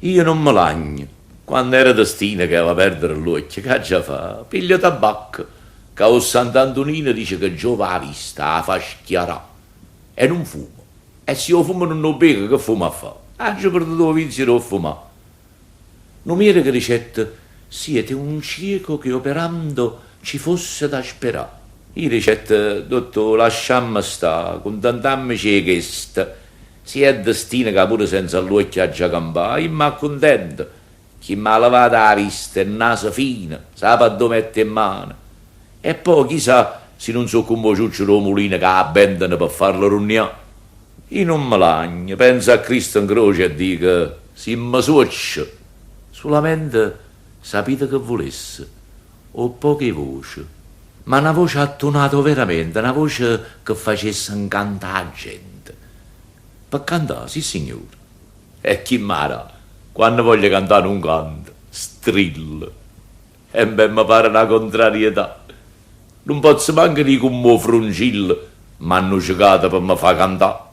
Io nun me lagno. Quanno era destino che eva perdere ll'uocchie, ch'aggia fa'? Piglio tabacco, ca 'o Sant'Antunino dice che giova 'a vista, 'a fa schiarà. E nun fumo. E si 'o fumo nun 'o beco, che fumo a fa'? Aggio perduto 'o vizio d' 'o fumà. Nu miedeco dicette, Siete un cieco che operando ci fosse da sperà. Io dicette, Dottò, lasciamme sta, cuntentammoce 'e chesto. Si è destino ca pure senza ll'uocchie aggia campà, io m'accuntento. Chi m'ha levato 'a vista è naso fino, sape addò mette 'e mmane. E po' chi sa si nun so' comm' 'o ciuccio d' 'o mulino ca 'abbentano pe farlo runnià. Io nun me lagno, penzo a Cristo 'ncroce e dico, Simmo suocce! Sulamente sapite che vulesse? 'O ppoco 'e voce. Ma na voce attunata overamente, na voce che facesse 'ncantà 'a gente. Pe cantà, sissignore. E chi m' 'a dà? Quanno voglio cantà nun canto, strillo. Embè me pare na contrarietà. Nun pozzo manco dì comm' 'o frungillo, m'hanno cecato pe me fà cantà.